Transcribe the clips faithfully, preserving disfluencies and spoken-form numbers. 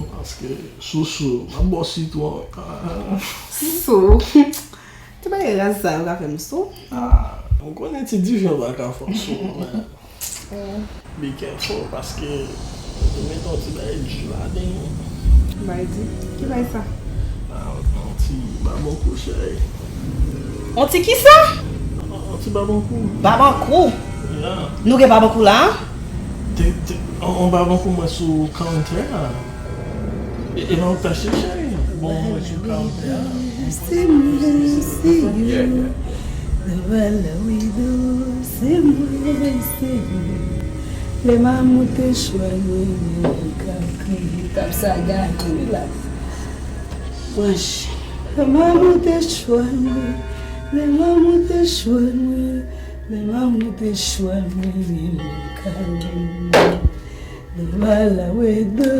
Paske sou sou, m ap ba w sitwon. Ah. Sou. Ti bagay raz sa yo ka fè m sou. Ah, ou konnen ti dife pa ka fè w sou, men be careful, paske yo mete yon ti bagay di ladan. Bay di? Ki bay sa? Ah, yon ti babonkou, cheri. Yon ti ki sa? Yon ti babonkou. Babonkou? Yeah. Nou gen babonkou la? Te, te, yon, yon babonkou mwen sou kawntè a. E, e nan ou t achte, cheri? Bon, mwen sou kawntè a. Se mwen, se yo. Nan bal la, wi, do, se mwen, se yo. Lè mamoute chwal mwen, mwen ka kriye. Tap sa gate la. Branche. Lè mamoute chwal mwen, lè mamoute chwal mwen, lè mamoute chwal mwen, mwen ka kriye. Nan bal la, wi, do,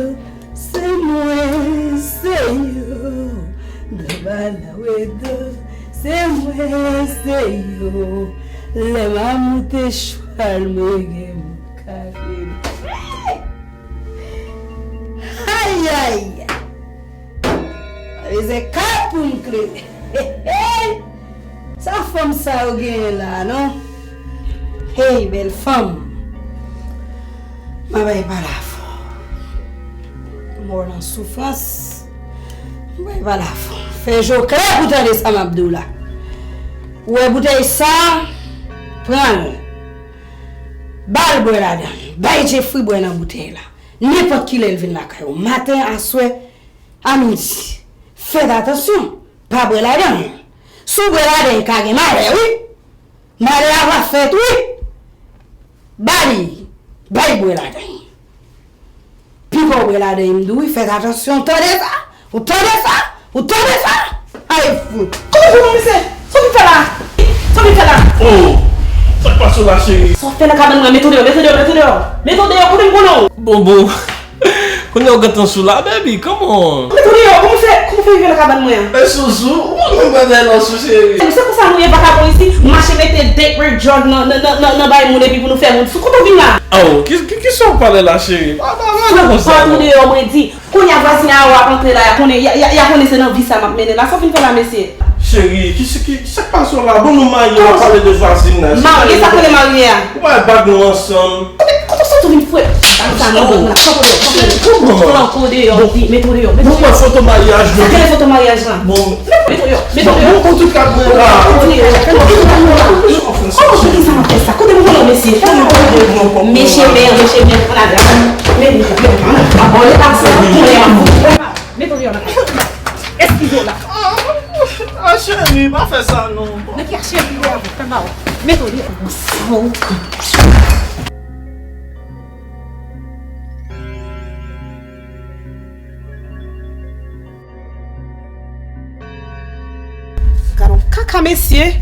se mwen, se yo. Nan bal la, wi, do, se mwen, se yo. Lè mamoute chwal mwen, gen moun ka vin. Ayayay! Bezwen kay pou m klere. Sa fanm sa yo genyen la, non? Hey, bèl fanm. M a bay pale avè w. Mò nan soufrans. M bay pale avè w. Fè je w klè pou tande sa m ap di w la. Ou wè boutèy sa? Pran l. Ba l bwè ladan l. Bay Jeffrey bwè nan boutèy la. Nenpòt kilè l vin lakay ou. Maten, aswè, a midi. Fèt atansyon. Pa bwè ladan l. Si w bwè ladan l, ka gen malè, wi. Malè a va fèt, wi. Ba li. Bay bwè ladan l. Piga w bwè ladan l, m di w, wi, fèt atansyon, tande sa? Ou tande sa? Ou tande sa? Ay, fout. Kote w ye, mesye? Sa w vin fè la? Sa w vin fè la? Oh! Sa k pase w la, cheri? Sa w fè nan kabann mwen? Mete w deyò, mete w deyò, mete w deyò. Mete w deyò, kote m konnen w? Bon, bon. Kounye a w gentan sou la, baby, come on. Mete w deyò, kòman w fè, kòman w fè rive nan kabann mwen an? E sou, sou, ou pa konn bagay la sou, cheri. Se konsa nou ye vakabon isi, mache mete date red jog nan, nan, nan, nan, nan bay moun epi pou nou fè moun sou. Kote w vin la? Oh, ki, ki, kisa w pale la, cheri? Pa, pa, pa, pa konsa, non. Sou deyò, mwen di. Kounye a vwazin a w ap antre la, y a konnen, y a, y a, y a konnen se nan vi sa m ap mennen la. Sa w fin fè la, mesye? Cheri, ki, ki, ki sa k pase w la? Bon, nou marye, w ap pale de vwazin la. Marye, sa k rele marye a? Ou pa wè bag nou ansanm. Kote, kote w soti w vin fwet? Bag sa nan bòt la. Pran w deyò, pran w deyò. Pran w deyò, mete w deyò, mete w deyò. Bon, foto maryaj nou. Sa k rele foto maryaj la? Bon. Mete w deyò, mete w deyò. Bon, bon, tout ka mwen la. Mete w deyò. Kòman pou ki sa m ap fè sa? Kote m konnen w, mesye? Mesye mè, mesye mè, pran la. Men, men, men, abòne ak sa, konnen an. Mete w deyò nan kay. Eskize w la. Ah, cheri, pa fè sa non. Nan ki a cheri yo avè fè mal. Mete w deyò. Sa w. Gad on kaka, mesye.